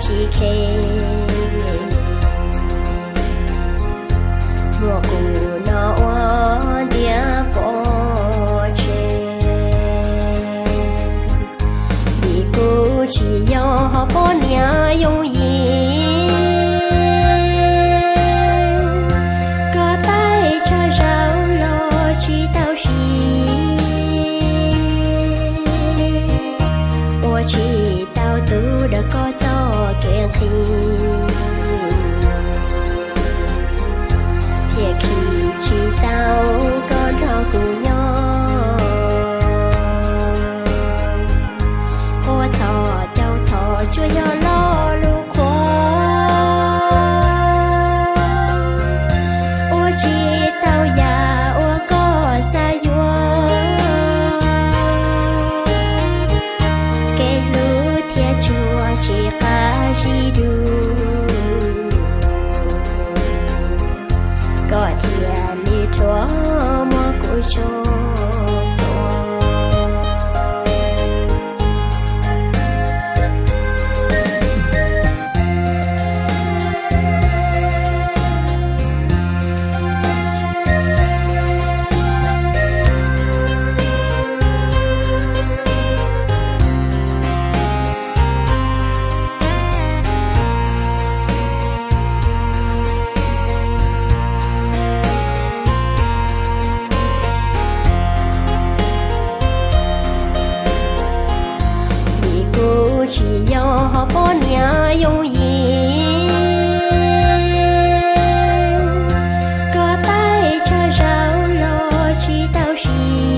tsis kheev. Muaj kuv no ua ntiav pov tseg, vim kuv tsis yog poj niam yooj yim. Koj taij tshaj zaum los tsis tau siv, ua tsis tau tus uas koj txoj kev nqhis, thiaj khi tsis tau koj nrog kuv nyob. Ua txhom caug thom tsuas yog lo lus qhuas, ua tsis tau yam uas koj xav yuav. Kev hlub thiaj tsuas tsis qab sib dua, koj thiaj li rhuav muab kuv tso tuag. Vim kuv tsis yog poj niam yooj yim, koj taij tshaj zaum los tsis tau siv.